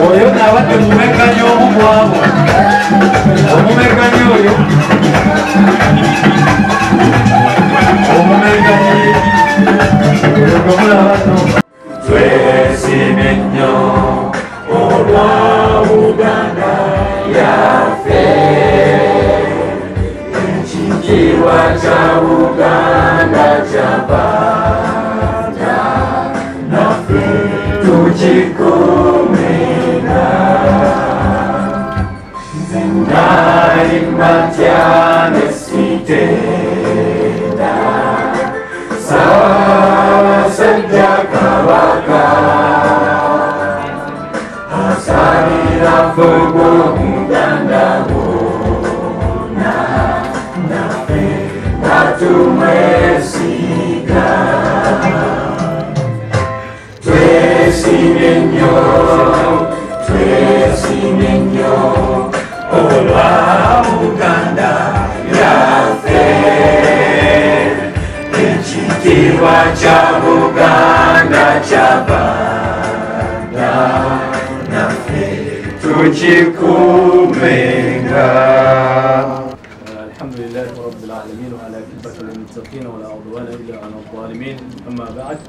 Oyo nabadde mumegganyi omu kwabo, omumegganyi oyo, omumegganyi oyo gwemulaba no. Twesimye nnyo olwa Buganda yaffe, ekitiibwa kya Buganda kyabanda, naffe tukikuumenga. Nze nali mbatya ne sitenda, Ssaabasajja Kabaka asalira ffe Omuganda wonna, naffe nga tumwesiga. Twesimye nnyo, twesimye nnyo olwa Buganda yaffe, ekitiibwa kya Buganda kyabanda, naffe tukikuumenga. الحمد لله رب العالمين والعاقبة للمتقين ولا عدوان إلا على الظالمين، أما بعد.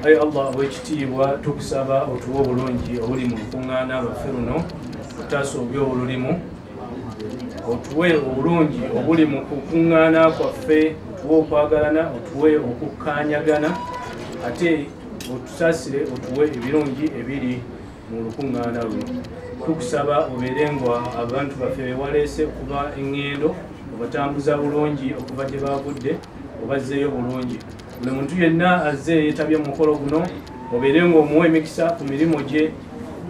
Ayi Allah ow'ekitiibwa, tukusaba otuwe obulungi obuli mu lukuŋŋaana lwaffe luno, otaasa obubi obululimu. Otuwe obulungi obuli mu kukuŋŋaana kwaffe, otuwe okwagalana, otuwe okukkaanyagana, ate otusaasire, otuwe ebirungi ebiri mu lukuŋŋaana luno. Tukusaba obeere nga abantu baffe bewaleese okuva eŋŋendo obatambuza bulungi okuva gye bavudde, obazzeeyo bulungi. Buli muntu yenna azze yeetabye mu mukolo guno, obeere ng'omuwa emikisa ku mirimu gye,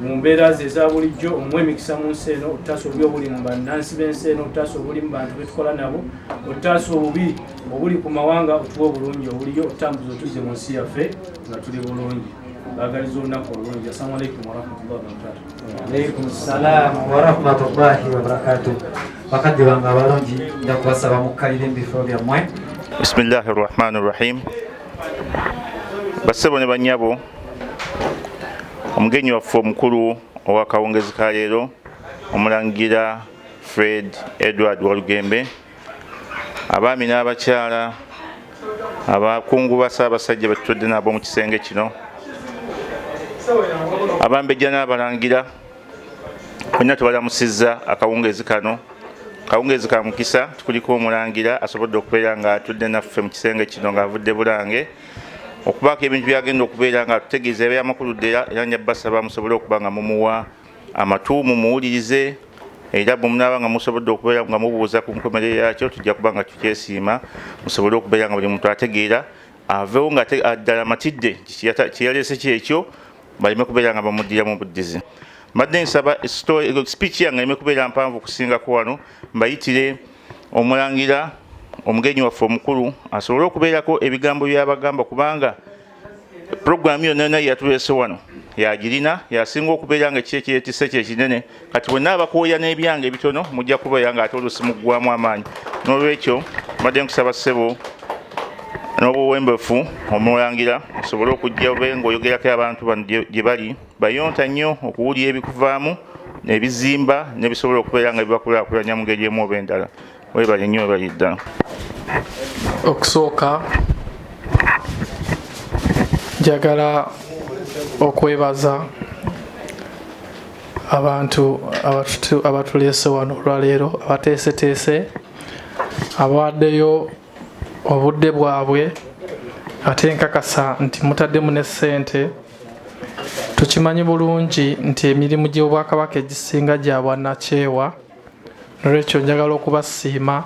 mu mbeera ze eza bulijjo, omuwa emikisa mu nsi eno. Otutaasa obubi obuli mu bannansi b'ensi eno, otutaasa obuli mu bantu betukola nabo, otutaasa obubi obuli ku mawanga, otuwe obulungi obuliyo, otutambuza otuzze mu nsi yaffe nga tuli bulungi. Baagaliza olunaku olulungi. Assalamu alaikum warahmatullahi wabarakatu. Alaikum salam warahmatullahi wabarakatuh. Bakadde bange abalungi, nja kubasaba mukkalire mu bifo byammwe. Bismillahi rahmani rahim. Bassebo ne bannyabo, omugenyi waffe omukulu ow'akawungezi ka leero, Omulangira Fred Edward Walugembe, abaami n'abakyala, abakungu ba Ssaabasajja betutudde nabo mu kisenge kino, abambejja n'abalangira bonna, tubalamusizza akawungeezi kano. Kawungeezi ka mukisa. Tukuliko omulangira asobodde okubeera nga atudde naffe mu kisenge kino ng'avudde Bulange okubaako ebintu byagenda okubeera nga atutegeeza ebyamakulu ddala, era nja basaba musobole okuba nga mumuwa amatu, mumuwulirize, era bwe munaaba nga musobodde okubeera nga mubuuza ku nkomerero yakyo, tujja kuba nga tukyesiima, musobole okubeera nga buli muntu ategeera, aveewo nga ddala amatidde kyeyaleese kyekyo, baleme kubeera nga bamuddira mu buddizi. Mbadde nsaba speech yange ereme kubeera mpanvu okusingako wano, mbayitire omulangira omugenyi waffe omukulu asobole okubeerako ebigambo byabagamba, kubanga puroguramu yonna yonna yatuleese wano yagirina, yasinga okubeera nga ekiki ekyetisse kyekinene. Kati bwenna abakooya n'ebyange ebitono, mujja kubeera nga ate oluusi muggwamu amaanyi. N'olwekyo mbadde nkusaba, ssebo, n'obuwembefu, omulangira osobole okujja obe ng'oyogerako abantu bano gye bali bayonta nnyo okuwulira ebikuvaamu ebizimba n'ebisobola okubeera nga bibakulaakulanya mu ngeri emu oba endala. Webale nnyo, webale ddala. Okusooka njagala okwebaza abantu abatuleese wano olwaleero, abateeseteese, abawaddeyo obudde bwabwe, ate nkakasa nti mutaddemu ne ssente. Tukimanyi bulungi nti emirimu gy'Obwakabaka egisinga gya bwannakyewa, nolwekyo njagala okubasiima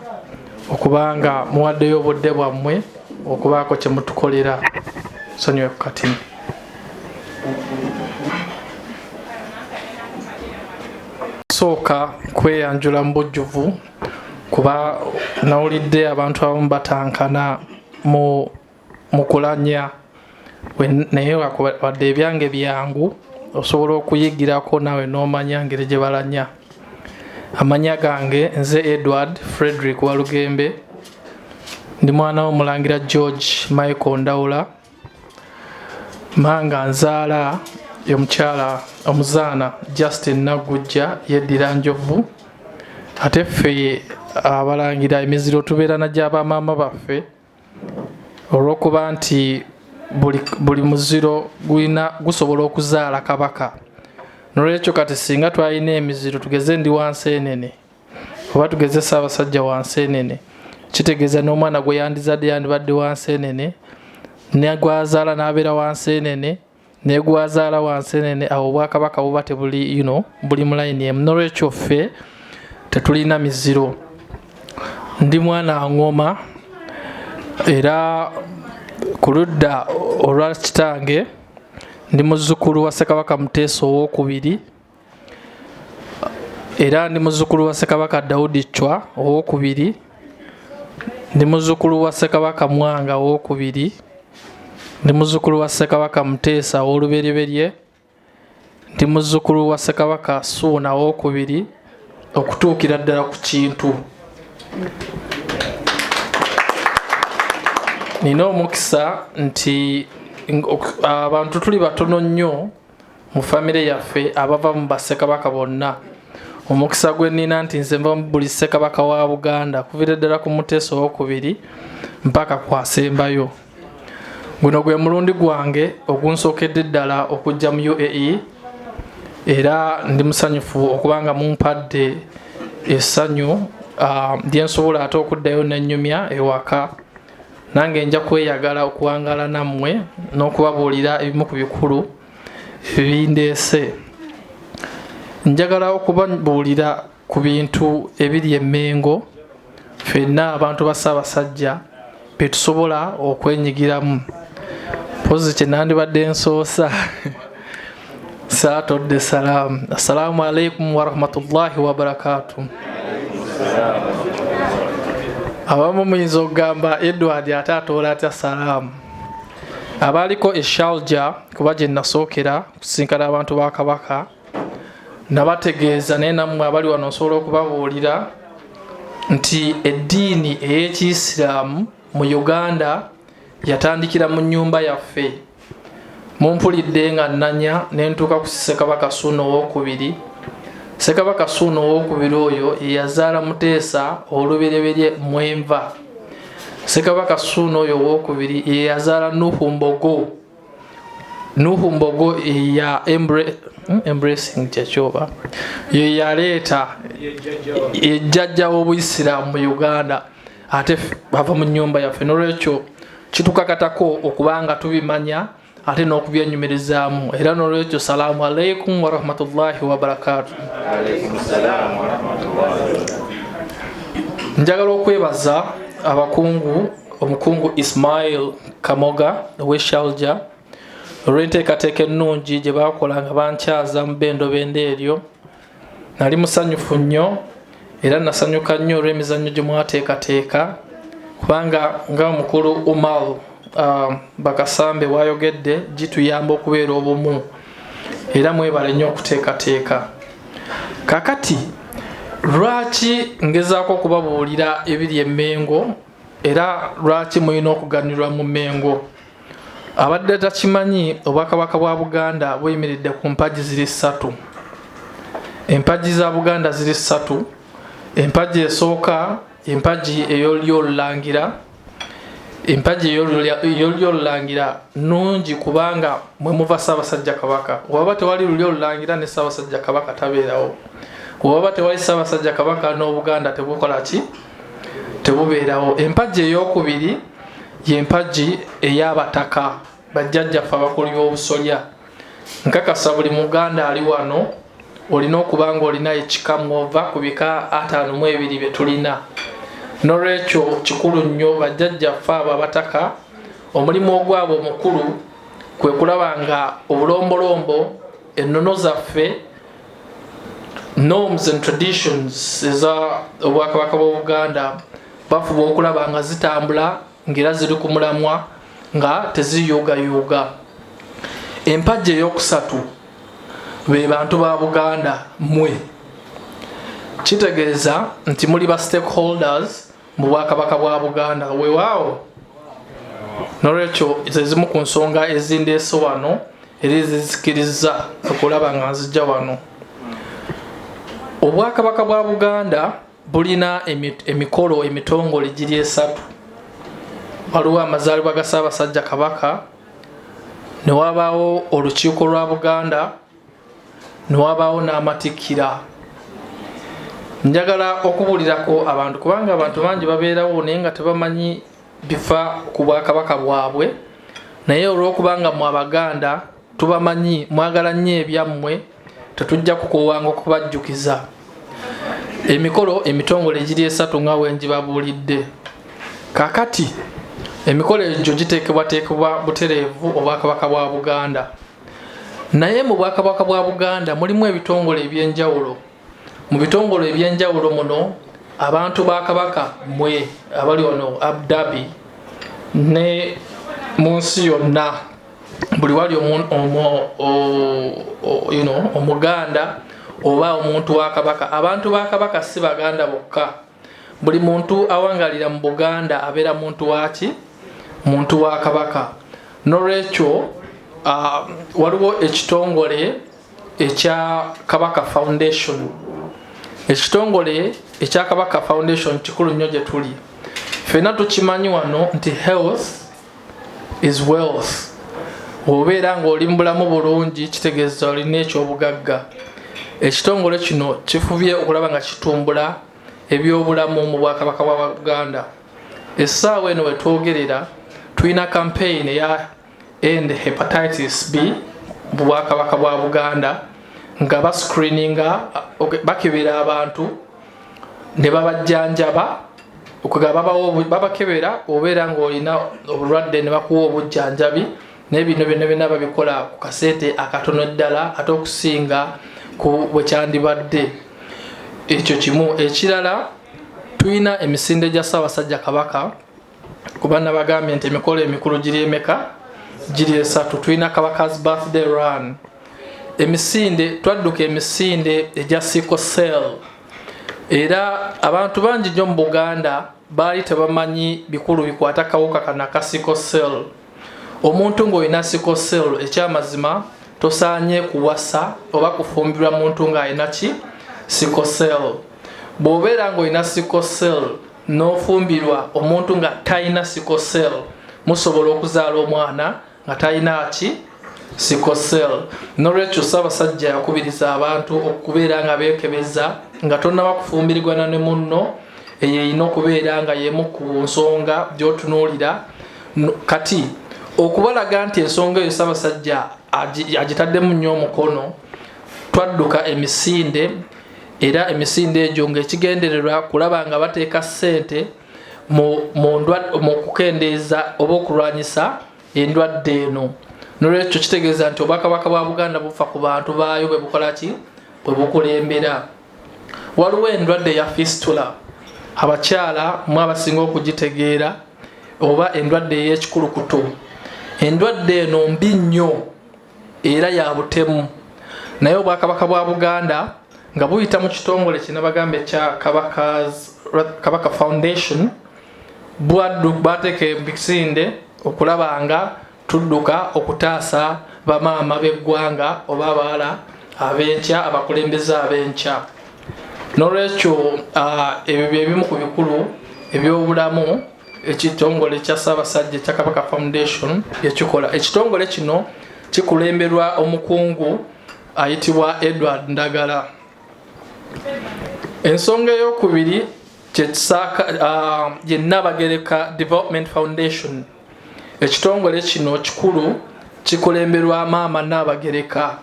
okubanga muwaddeyo obudde bwammwe okubaako kye mutukolera. Sonyiwe ku katini. kusooka kweyanjula mu bujjuvu kuba nawulidde abantu abamu batankana mu kulanya, naye wadde ebyange byangu osobola okuyigirako naawe n'omanya ngeri gye balanya. Amanya gange nze Edward Frederick Walugembe, ndi mwana w'omulangira George Michael Ndawula, manga nzaala omukyala omuzaana Justin Nagujja, yeddira Njovu. Ate ffe abalangira emiziro tubeera na gy'abamaama baffe, olw'okuba nti buli muziro gulina gusobola okuzaala kabaka. Nolwekyo kati singa twalina emiziro, tugeze ndi wanseenene oba tugeze Ssaabasajja wanseenene, kitegeeza n'omwana gwe yandizadde yandibadde wanseenene, negwazaala n'abeera wanseenene, negwazaala wanseenene, awo obwakabaka buba tebuli buli mu layini emu. Nolwekyo ffe tetulina miziro. Ndi mwana ngoma, era ku ludda olwa kitange ndi muzzukulu wa Ssekabaka Muteesa owokubiri, era ndi muzzukulu wa Ssekabaka Daudi Chwa owokubiri, ndi muzzukulu wa Ssekabaka Mwanga owokubiri, ndi muzzukulu wa Ssekabaka Muteesa ow'olubereberye, ndi muzzukulu wa Ssekabaka Ssuuna owokubiri, okutuukira ddala ku Kintu. Nina omukisa nti abantu tuli batono nnyo mu famire yaffe abava mu bassekabaka bonna. Omukisa gwe nnina nti nze nva mu buli ssekabaka wa Buganda, kuviira ddala ku Muteesa owokubiri mpaka kwasembayo. Guno gwe mulundi gwange ogunsookedde ddala okujja mu UAE, era ndi musanyufu okubanga mumpadde essanyu lye nsobola ate okuddayo nennyumya ewaka. Nange nja kweyagala okuwangaala nammwe n'okubabuulira ebimu ku bikulu ebindeese. Njagala okubabuulira ku bintu ebiri e Mmengo ffenna abantu ba Ssaabasajja bye tusobola okwenyigiramu. Mpozi kye nandibadde nsoosa saatodde salaamu. Assalaamu alaikum warahmatullahi wabarakaatu. Abamu muyinza okugamba Edward ate atoola atya salaamu. Abaaliko e Sharjah kuba gye nasookera kusinkana abantu ba Kabaka, nabategeeza, naye nammwe abali wano nsobola okubabuulira nti eddiini ey'Ekiyisiraamu mu Uganda yatandikira mu nnyumba yaffe. Mumpulidde nga nnanya ne ntuuka ku Ssekabaka Ssuuna owokubiri. Ssekabaka Ssuuna owokubiri oyo ye yazaala Muteesa olubereberye mwenva. Ssekabaka Ssuuna oyo owokubiri ye yazaala Nuhu Mbogo. Nuhu Mbogo ya embracing kyekyoba ye yaleeta ejjajja w'Obuyisiraamu mu Uganda, ate bava mu nnyumba yaffe. Nolwekyo kitukakatako okubanga tubimanya ate n'okubyenyumirizaamu. Era nolwekyo salaamu alaikum warahmatullahi wabarakaatu. Njagala okwebaza abakungu, omukungu Ismail Kamoga ow'e Sharjah olw'enteekateeka ennungi gye baakola nga bankyaza mu bendobendo eryo. Nali musanyufu nnyo era nasanyuka nnyo olw'emizannyo gye mwateekateeka, kubanga nga omukulu Umar Bakasambe bw'ayogedde, gituyamba okubeera obumu, era mwebale nnyo okuteekateeka. Kakati lwaki ngezaako okubabuulira ebiri e Mmengo, era lwaki mulina okuganyulwa mu Mmengo? Abadde takimanyi, Obwakabaka bwa Buganda buyimiridde ku mpagi ziri ssatu. Empagi za Buganda ziri ssatu. Empagi esooka, empagi ey'olulangira. Empagi ey'olulangira nnungi kubanga mwe muva Ssaabasajja Kabaka. Waba tewali lulyo olulangira, ne Ssaabasajja Kabaka tabeerawo. Waba tewali Ssaabasajja Kabaka, n'Obuganda tebukola ki? Tebubeerawo. Empagi ey'okubiri y'empagi ey'abataka, bajjajjaffe abakulu b'obusolya. Nkakasa buli Muganda ali wano olina okuba nga olina ekika mwova ku bika 52 bye tulina. Nolwekyo kikulu nnyo bajjajjaffe abo abataka, omulimu ogwabwe omukulu kwe kulaba nga obulombolombo, ennono zaffe Norms and traditions eza Obwakabaka bwa Buganda bafuba okulaba nga zitambula ng'era ziri ku mulamwa nga teziyuugayuuga. Empagi eyokusatu be bantu ba Buganda mmwe. Kitegeeza nti muli ba stakeholders mu Bwakabaka bwa Buganda. Weewaawo, nolwekyo zezimu ku nsonga ezindeese wano era ezizikiriza okulaba nga nzijja wano. Obwakabaka bwa Buganda bulina emikolo emitongole giri esatu. Waliwo amazaalibwa ga Ssaabasajja Kabaka, ne wabaawo olukiiko lwa Buganda, ne wabaawo n'amatikkira. Njagala okubuulirako abantu, kubanga abantu bangi babeerawo naye nga tebamanyi bifa ku bwakabaka bwabwe. Naye olw'okubanga mwe Abaganda tubamanyi, mwagala nnyo ebyammwe, tetujja kukoowanga okubajjukiza. Emikolo emitongole egiri esatu nga bwe ngibabuulidde. Kaakati emikolo egyo giteekebwateekebwa butereevu Obwakabaka bwa Buganda. Naye mu Bwakabaka bwa Buganda mulimu ebitongole eby'enjawulo. Mu bitongole eby'enjawulo muno, abantu ba Kabaka mmwe abali wano Abu Dhabi ne mu nsi yonna, buli wali Omuganda oba omuntu wa Kabaka. Abantu ba Kabaka si Baganda bokka. Buli muntu awangalira mu Buganda abeera muntu waki? Muntu wa Kabaka. Nolwekyo waliwo ekitongole ekya Kabaka Foundation. Ekitongole ekya Kabaka Foundation kikulu nnyo gye tuli. Ffenna tukimanyi wano nti health is wealth. Bw'obeera ng'oli mu bulamu bulungi, kitegeeza olina ekyobugagga. Ekitongole kino kifubye okulaba nga kitumbula ebyobulamu mu Bwakabaka bwa Buganda. Essaawa eno wetwogerera tulina campaign eya End Hepatitis B mu Bwakabaka bwa Buganda, nga bascreeninga, bakebera abantu ne babajjanjaba. Babakebera, obeera ng'olina obulwadde ne bakuwa obujjanjabi. Naye bino byonna byonna babikola ku kasente akatono ddala ate okusinga ku bwe kyandibadde. Ekyo kimu. Ekirala, tulina emisinde gya Ssaabasajja Kabaka, kuba nabagambye nti emikolo emikulu giri emeka? Giri esatu. Tulina Kabaka's Birthday Run, emisinde, twadduka emisinde egya sickle cell, era abantu bangi nnyo mu Buganda baali tebamanyi bikulu bikwata kawuka kano aka sickle cell. Omuntu ng'olina sickle cell, ekyamazima tosaanye kuwasa oba kufumbirwa muntu ng'alina ki? Sickle cell. Bw'obeera ng'olina sickle cell n'ofumbirwa omuntu nga talina sickle cell, musobola okuzaala omwana nga talina ki? Sickle cell. Nolwekyo Ssaabasajja yakubiriza abantu okubeera nga beekebeza nga tonnaba kufumbirigana ne munno. Eyo erina okubeera nga yemu ku nsonga gy'otunuulira. Kati okubalaga nti ensonga eyo Ssaabasajja agitaddemu nnyo omukono, twadduka emisinde, era emisinde egyo ng'ekigendererwa kulaba nga bateeka ssente mu kukendeeza oba okulwanyisa endwadde eno. Nolwekyo kitegeeza nti Obwakabaka bwa Buganda bufa ku bantu baayo bwe bukola ki? Bwe bukulembera. Waliwo endwadde ya fistula, abakyala mu abasinga okugitegeera, oba endwadde ey'ekikulukuto. Endwadde eno mbi nnyo era ya butemu, naye Obwakabaka bwa Buganda nga buyita mu kitongole kinabagamba ekya Kabaka Foundation bateeka emisinde okulaba nga tudduka okutaasa bamaama b'eggwanga oba abawala ab'enkya, abakulembeze ab'enkya. Nolwekyo ebyo byebimu ku bikulu ebyobulamu ekitongole kya Ssaabasajja ekya Kabaka Foundation ekikola. Ekitongole kino kikulemberwa omukungu ayitibwa Edward Ndagala. Ensonga eyokubiri ye Nnabagereka Development Foundation. Ekitongole kino kikulu, kikulemberwa Maama Nnaabagereka.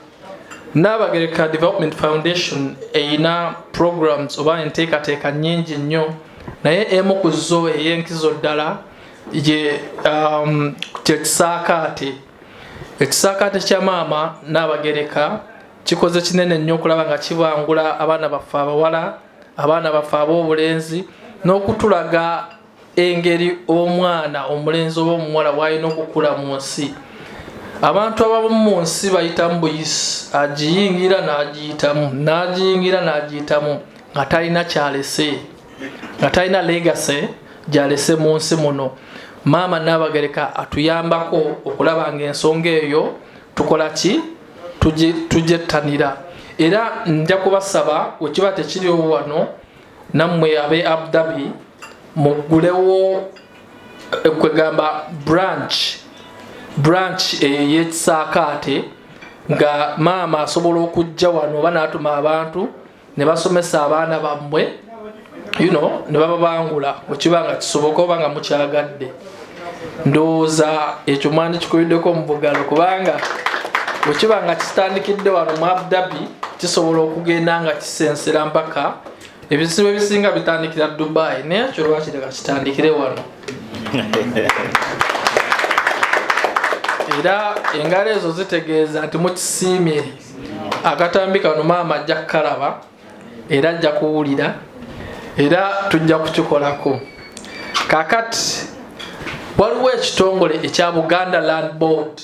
Nnaabagereka Development Foundation erina programs oba enteekateeka nnyingi nnyo, naye emu ku zo ey'enkizo ddala ye kyekisaakaate, ekisaakaate kya Maama Nnaabagereka. Kikoze kinene nnyo okulaba nga kibangula abaana baffe abawala, abaana baffe ab'obulenzi, n'okutulaga engeri omwana omulenzi oba omuwala bw'alina okukula mu nsi. Abantu abamu mu nsi bayitamu buyisi, agiyingira n'agiyitamu, n'agiyingira n'agiyitamu, nga talina kyalese, nga talina legacy gyalese mu nsi muno. Maama Nnaabagereka atuyambako okulaba ng'ensonga eyo tukola ki, tugyettanira. Era nja kubasaba, wekiba tekiriwo wano, nammwe abe Abu Dhabi muggulewo kwegamba branch ey'ekisaakaate, nga maama asobola okujja wano oba n'atuma abantu ne basomesa abaana bammwe, ne bababangula, wekiba nga kisoboka oba nga mukyagadde. Ndowooza ekyo mwandikikubiddeko mu bugalo, kubanga wekiba nga kitandikidde wano mu Abu Dhabi, kisobola okugenda nga kisensera mpaka ebizibu ebisinga bitandikira Dubai, naye ekyo lwakireka kitandikire wano. Era engalo ezo zitegeeza nti mukisiimye. Akatambi kano maama ajja kukalaba era ajja kuwulira, era tujja kukikolako. Kaakati waliwo ekitongole ekya Buganda Land Board.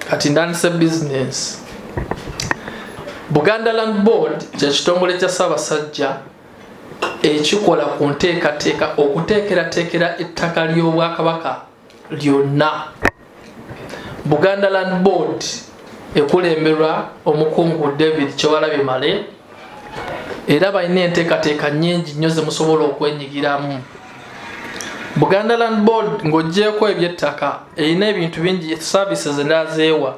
Kati ndandise business. Buganda Land Board kye kitongole kya Ssaabasajja ekikola ku nteekateeka okuteekerateekera ettaka ly'Obwakabaka lyonna. Buganda Land Board ekulemberwa omukungu David Kyewalabye Male, era balina enteekateeka nnyingi nnyo ze musobola okwenyigiramu. Buganda Land Board, ng'oggyeeko eby'ettaka, erina ebintu bingi, services endala zeewa.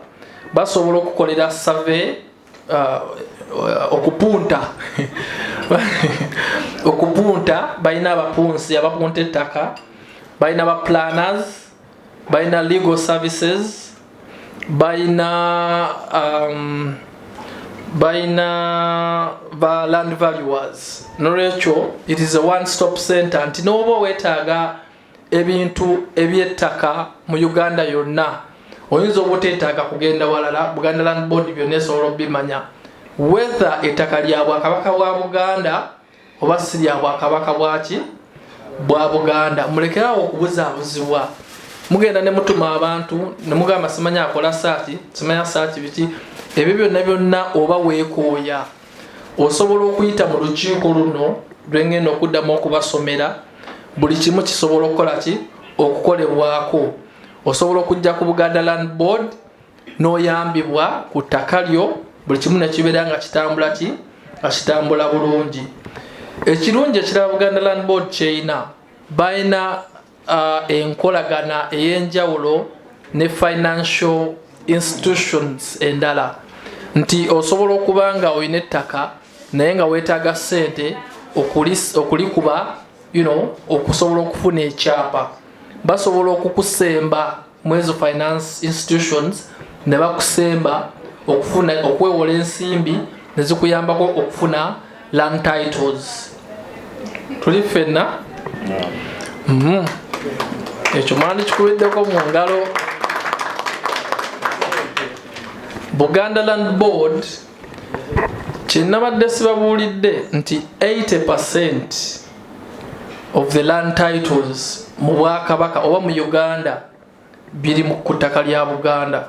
Basobola okukolera survey, okupunta, balina abapunsi abapunta ettaka, balina ba planners, balina legal services, balina ba land valuers. Nolwekyo it is a one stop center, nti n'oba weetaaga ebintu ebyettaka mu Uganda yonna, oyinza obuteetaaga kugenda walala. Buganda Land Board byonna esobola obimanya, whether ettaka lya Bwakabaka bwa Buganda oba si lya Bwakabaka bwaki bwa Buganda. Mulekerawo okubuzaabuzibwa. Mugenda ne mutuma abantu ne mugamba simanya akola search, simanya search biki ebyo byonna byonna. Oba weekooya, osobola okuyita mu lukiiko luno lwengenda okuddamu okubasomera. Buli kimu kisobola okukola ki, okukolebwako. Osobola okujja ku Buganda Land Board n'oyambibwa ku ttaka lyo, buli kimu nekibeera nga kitambula ki, nga kitambula bulungi. Ekirungi ekirala Buganda Land Board kyeyina, balina enkolagana ey'enjawulo ne financial institutions endala, nti osobola okuba nga olina ettaka naye nga weetaaga ssente okulikuba, okusobola okufuna ekyapa. Basobola okukusemba mu ezo finance institutions ne bakusemba okufuna okwewola ensimbi ne zikuyambako okufuna land titles. Tuli ffenna. Ekyo mwandikikubiddeko mu ngalo. Buganda Land Board, kyenabadde sibabuulidde nti 80% of the land titles mu Bwakabaka oba mu Uganda biri mu ku ttaka lya Buganda.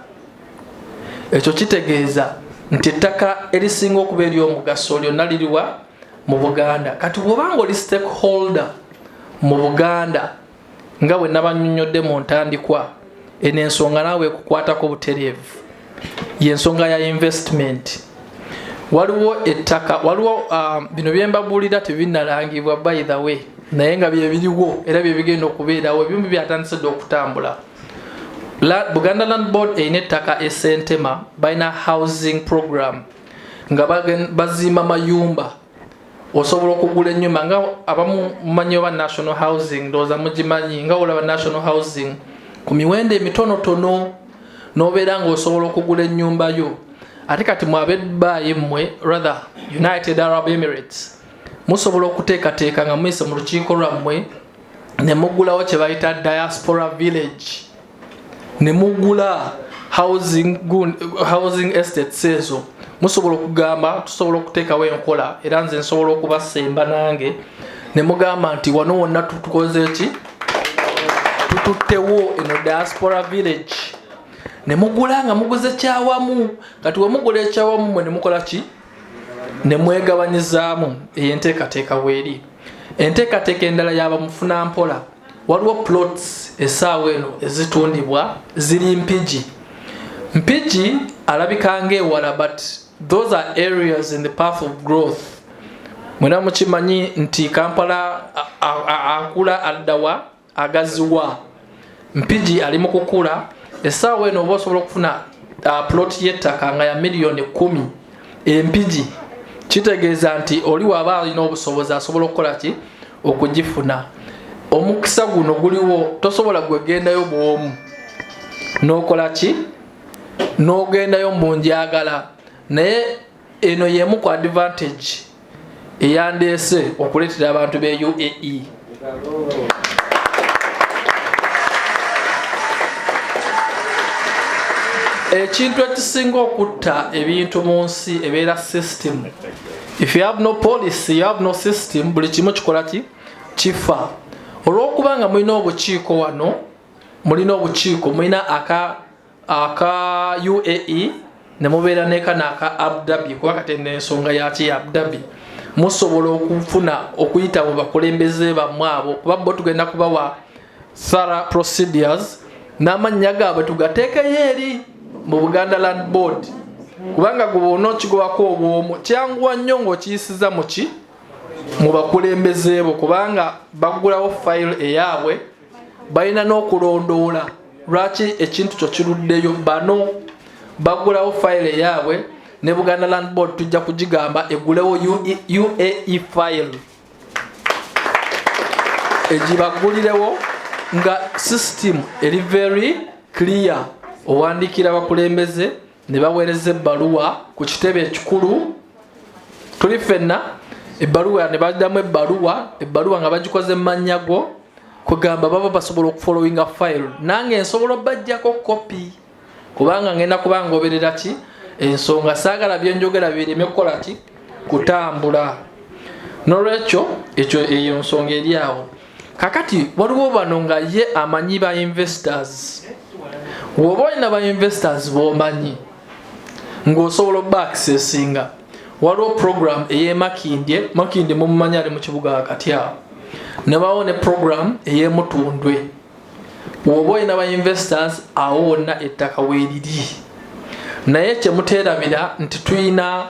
Ekyo kitegeeza nti ettaka erisinga okuba ery'omugaso lyonna liriwa? Mu Buganda. Kati bw'obanga oli stakeholder mu Buganda, nga bwe nabanyonyodde mu ntandikwa, eno ensonga naawe ekukwatako butereevu, yensonga ya investment. Waliwo ettaka, waliwo bino byembabuulira tebinnalangibwa, by the way, naye nga byebiriwo era byebigenda okubeerawo. Ebimu byatandise dde okutambula. Buganda Land Board erina ettaka esentema, balina housing program nga bazimba mayumba. Osobola okugula ennyumba nga abamu mumanyi oba National Housing, ndowooza mugimanyi, nga olaba National Housing ku miwendo emitonotono, n'obeera ng'osobola okugula ennyumba yo. Ate kati mwabebaayi mmwe, rather United Arab Emirates, musobola okuteekateeka nga muyise mu lukiiko lwammwe ne mugulawo kye bayita diaspora village, ne mugula housing estates ezo. Musobola okugamba, tusobola okuteekawo enkola, era nze nsobola okubasemba nange ne mugamba nti wano wonna tukoze ki, tututtewo eno diaspora village, ne mugula nga muguze kyawamu. Kati we mugula ekyawamu mwe ne mukola ki, ne mwegabanyizaamu. Eyo enteekateeka weeri. Enteekateeka endala yaba mufuna mpola. Waliwo plots essaawa eno ezitundibwa ziri Mpigi. Mpigi alabika ng'ewala, but those are areas in the path of growth. Mwena mukimanyi nti Kampala akula addawa agaziwa. Mpigi ali mu kukula. Essaawa eno oba osobola okufuna plot y'ettaka nga ya 10 million Empigi. Kitegeeza nti oli waaba alina obusobozi asobola okukola ki, okugifuna. Omukisa guno guliwo, tosobola gwegendayo bwomu n'okola ki, n'ogendayo mu njagala. Naye eno y'emu ku advantage eyandeese okuleetera abantu b'e UAE. Ekintu ekisinga okutta ebintu mu nsi ebeera system. If you have no policy, you have no system, buli kimu kikola ki, kifa. Olw'okuba nga mulina obukiiko wano, mulina obukiiko, mulina aka UAE ne mubeera nekano aka Abu Dhabi, kuba kati ensonga yaki ya Abu Dhabi, musobola okufuna okuyita mu bakulembeze bammwe abo, kuba bo tugenda kubawa thorough procedures n'amannya gaabwe tugateekeyo eri mu Buganda Land Board, kubanga gwe bwona okigobako obwomu kyanguwa nnyo ng'okiyisiza muki mu bakulembeze bo, kubanga baggulawo file eyaabwe, balina n'okulondoola lwaki ekintu kyo kiruddeyo. Bano baggulawo file eyaabwe ne Buganda Land Board tujja kugigamba eggulewo UAE file egibaggulirewo nga system eri very clear. Owandiikira abakulembeze ne baweereza ebbaluwa ku kitebe ekikulu, tuli ffenna, ebbaluwa ne baddamu ebbaluwa nga bagikoze mu mannya go, kugamba baba basobola okufollowinga file. Nange nsobola obbajjako kopi, kubanga ngenda kuba ngoberera ki ensonga, saagala byenjogera bireme kukola ki, kutambula. Nolwekyo ekyo eyo nsonga eri awo. Kakati waliwo bano nga ye amanyi ba investors. Woba olina ba investors bomanyi ng'osobola obba accessinga, waliwo program ey'emakindye. Makindye mumumanyi, ali mu kibuga wakati awo. Nebawo ne program ey'emutundwe. Woba olina ba investors awo wonna ettaka weeriri. Naye kyemuteerabira nti tulina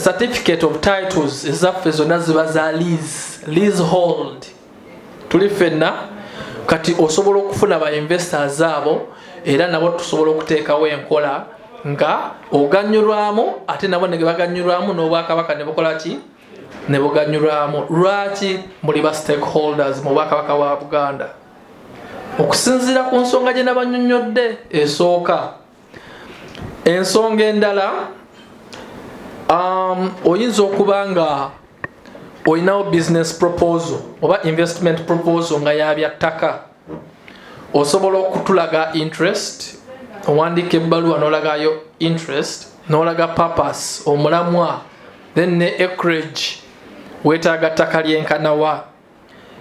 certificate of titles ezaffe zonna ziba za leasehold, tuli ffenna. Kati osobola okufuna ba investors abo, era nabo tusobola okuteekawo enkola nga oganyulwamu, ate nabo ne baganyulwamu, n'obwakabaka ne bukola ki, ne buganyulwamu. Lwaki muli ba stakeholders mu bwakabaka bwa Buganda? Okusinziira ku nsonga gye nabanyonnyodde esooka. Ensonga endala, oyinza okuba nga olinawo business proposal oba investment proposal nga yabya ttaka. Osobola okutulaga interest, owandiika ebbaluwa n'olagayo interest, n'olaga purpose, omulamwa, then ne acreage, weetaaga ttaka lyenkanawa.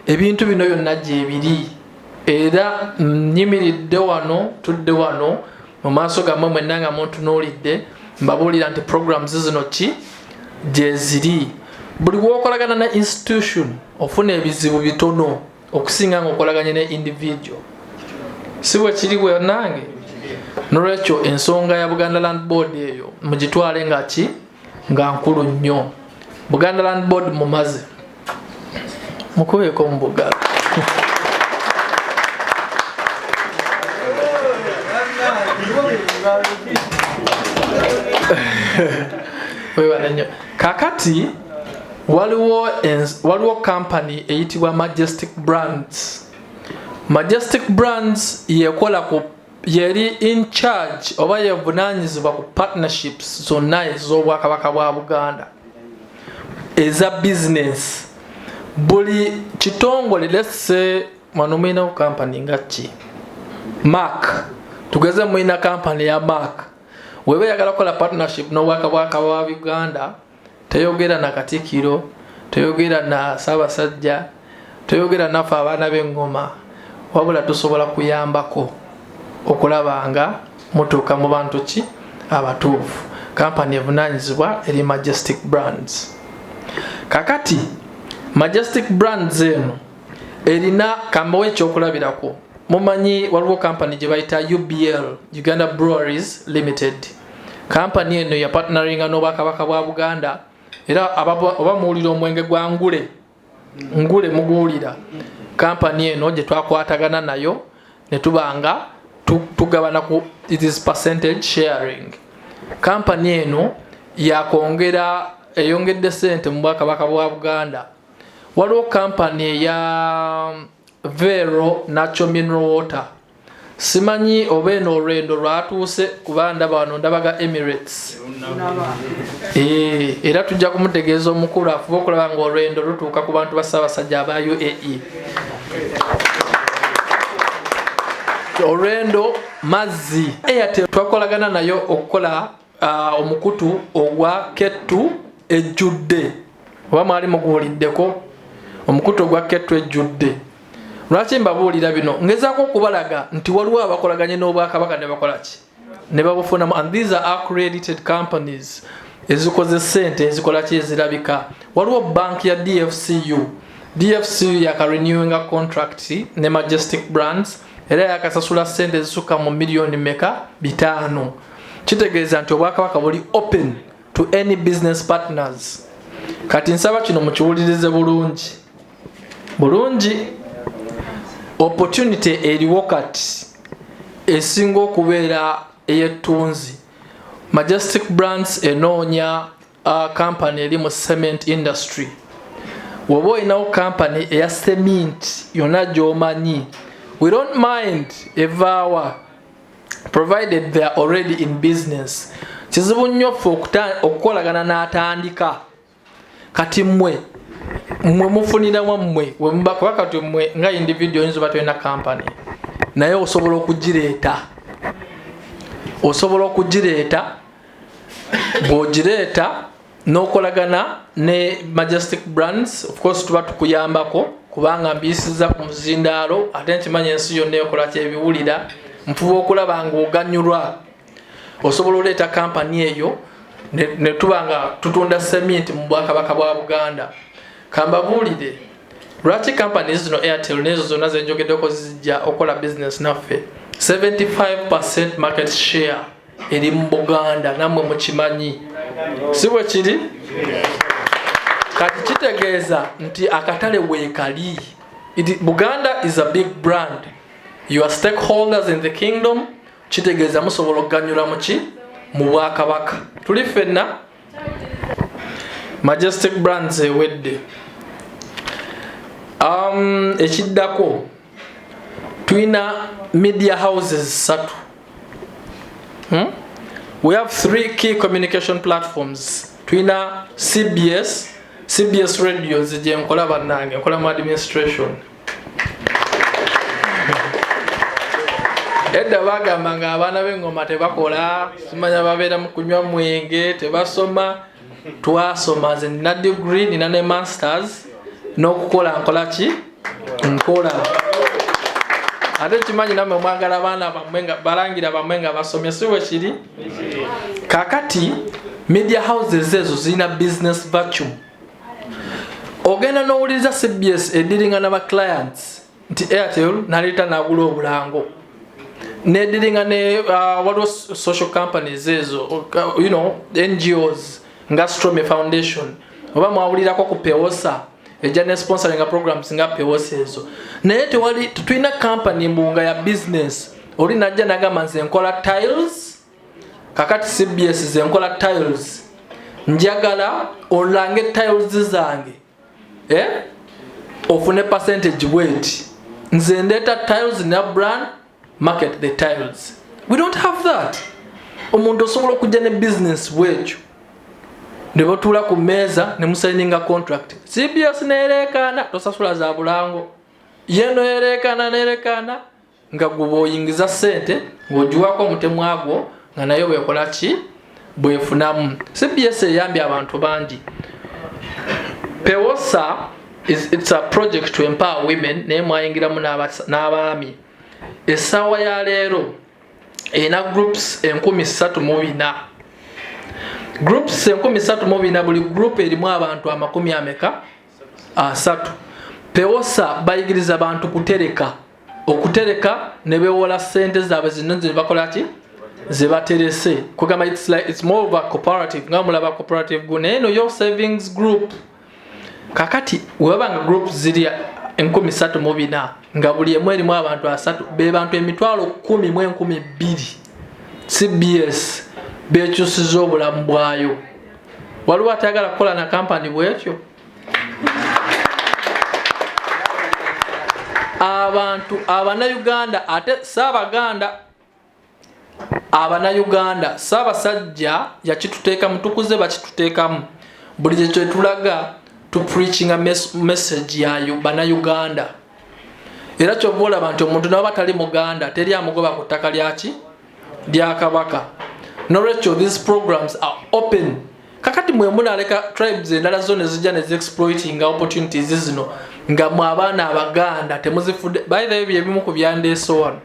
Ebintu bino byonna gyebiri, era nyimiridde wano, tudde wano mu maaso gammwe mwenna nga muntunuulidde, mbabuulira nti programs zino ki gyeziri. Buli bwokolagana ne institution ofuna ebizibu bitono okusinga nga okolaganye ne individual, si bwe kiri bwenange? Nolwekyo ensonga ya Buganda Land Board eyo mugitwale nga ki, nga nkulu nnyo. Buganda Land Board mumaze mukubeeko mu bugalo. Webale nnyo. Kakati waliwo company eyitibwa Majestic Brands. Majestic Brands yekola ku, yeri in charge oba yevunanyizibwa ku partnerships zonna ez'obwakabaka bwa Buganda eza business. Buli kitongole, let's say wano mulinawo company nga ki, Mark, tugeze mulina company ya Mark. Weba eyagala kukola partnership n'Obwakabaka bwa Uganda, teyogera na Katikkiro, teyogera na Ssaabasajja, teyogera naffe abaana b'engoma, wabula tusobola kuyambako okulaba nga mutuuka mu bantu ki abatuufu. Kampani evunaanyizibwa eri Majestic Brands. Kakati Majestic Brands eno erina, kambawo ekyokulabirako, mumanyi waliwo kampani gye bayita UBL, Uganda Breweries Limited. Kampani eno ya partneringa n'Obwakabaka bwa Buganda, era oba muwulira omwenge gwa Ngule, Ngule muguwulira. Kampani eno gye twakwatagana nayo ne tuba nga tugabana ku, it is percentage sharing. Kampani eno yakwongera, eyongedde sente mu Bwakabaka bwa Buganda. Waliwo kampani eya Vero Natural Mineral Water. Simanyi oba eno olwendo lwatuuse, kuba ndaba wano ndabaga Emirates. Era tujja kumutegeeza omukulu afuba okulaba nga olwendo lutuuka ku bantu ba Ssaabasajja aba UAE. Olwendo mazzi. Airtel twakolagana nayo okukola omukutu ogwa Kettu ejjudde. Oba mwali muguwuliddeko omukutu ogwa Kettu ejjudde? Lwaki mbabuulira bino? Ngezaako okubalaga nti waliwo abakolaganye n'Obwakabaka ne bakola ki, ne babufunamu, and these are accredited companies ezikoze sente, ezikola ki, ezirabika. Waliwo bank ya DFCU. DFCU yakarenewinga contract ne Majestic Brands, era yakasasula sente ezisukka mu miliyoni meka? 500. Kitegeeza nti Obwakabaka buli open to any business partners. Kati nsaba kino mukiwulirize bulungi bulungi. Opportunity eriwo kati esinga okubeera ey'ettunzi, Majestic Brands enoonya company eri mu cement industry. Woba olinawo company eya cement yonna gy'omanyi, we don't mind evaawa, provided they are already in business. Kizibu nnyo ffe okukolagana n'atandika. Kati mmwe mufunira wammwe, kuba kati mmwe nga individual oyinza oba tolina company, naye osobola okugireeta. Bw'ogireeta n'okolagana ne Majestic Brands, of course tuba tukuyambako, kubanga mbiyisiza ku muzindaalo, ate nkimanyi ensi yonna ekola kyebiwulira. Nfuba okulaba ng'oganyulwa. Osobola oleeta kampani eyo ne tuba nga tutunda cement mu Bwakabaka bwa Buganda. Kambabuulire lwaki kampani zino, Airtel nezo zonna zenjogeddeko, zijja okukola business naffe. 75 market share eri mu Buganda, nammwe mukimanyi, si bwe kiri? Kati kitegeeza nti akatale weekali. Buganda is a big brand. You are stakeholders in the kingdom. Kitegeeza musobola okuganyulwa muki, mu Bwakabaka. Tuli ffenna. Majestic Brands ewedde. Ekiddako, tulina media houses ssatu. We have three key communication platforms. Tulina CBS, CBS Radio nze nkola, bannange, nkola mu administration. Edda bagamba nga abaana b'engoma tebakola, simanya babeera mu kunywa mwenge, tebasoma. Twasoma. Nze nina degree, nina ne masters, n'okukola nkola ki, nkola. Ate kimanyi nammwe mwagala abaana bammwe nga balangira bammwe nga basomye, si bwe kiri? Kakati media houses ezo zirina business vacuum. Ogenda n'owuliriza CBS ediringa n'aba clients nti Airtel naleeta nagula obulango, nediringa ne waliwo social companies ezo, NGOs nga Stromme Foundation, oba mwawulirako ku Pewosa, ejja ne sponsoringa programs nga Pewosa ezo. Naye tewali, tetulina company mbunga ya business oli najja nagamba, "Nze nkola tiles." Kakati CBS, "Ze nkola tiles, njagala olange tiles zange, eh? Ofune percentage bweti. Nze ndeeta tiles na brand, market the tiles." We don't have that. Omuntu osobola okujja ne business bwekyo ne batuula ku mmeeza ne musayininga contract. CBS nereekaana, tosasula za bulango, yeno ereekaana nereekaana, nga guba oyingiza ssente ng'ogiwako omutemwa gwo. Nga nayo bwekola ki? Bwefunamu. CBS eyambye abantu bangi. Pewosa it's a project to empower women, naye mwayingiramu n'abaami. Essaawa ya leero erina groups 3400. Groups 3400, buli group erimu abantu amakumi ameka? 3. Pewosa bayigiriza abantu kutereka, okutereka ne bewola ssente zaabwe zino ze bakola ki? Ze baterese. Kugamba it's like, it's more of a cooperative, nga mulaba cooperative gu, naye eno yo savings group. Kakati webaba nga group ziri 3400, nga buli emu erimu abantu 3, be bantu 112,000. CBS bekyusiza obulamu bwayo. Waliwo atayagala kukola na kampani bwetyo? Abantu Abannayuganda, ate Ssaabaganda, Abannayuganda, Ssaabasajja yakituteekamu, tukuze bakituteekamu. Buli kye kyetulaga tu preachinga message yayo Bannayuganda. Era kyova olaba nti omuntu nawe batali Muganda teri amugoba ku ttaka lyaki? Lya Kabaka. Nolwekyo these programs are open. Kakati mwe munaleka tribes endala zo ne zijja ne zi-exploitinga opportunities zino, nga mwe abaana Abaganda temuzifudde. By the way, bye bimu ku byandeese wano,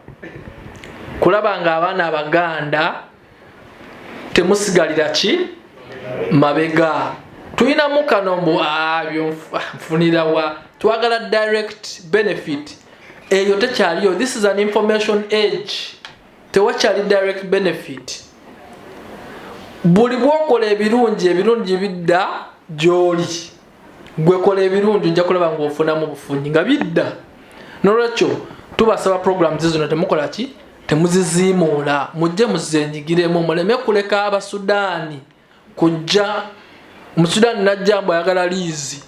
kulaba nga abaana Abaganda temusigalira ki mabega. Tulinamu kano mbu byo nfunirawa, twagala direct benefit. Eyo tekyaliyo. This is an information age, tewakyali direct benefit. Buli bwokola ebirungi, ebirungi bidda gy'oli. Gwe kola ebirungi, ojja kulaba ng'ofunamu bufunyi nga bidda. Nolwekyo tubasaba programs zino temukola ki? Temuziziimuula, mujje muzenyigiremu, muleme kuleka Abasudaani kujja. Omusudaani najja mbu ayagala lease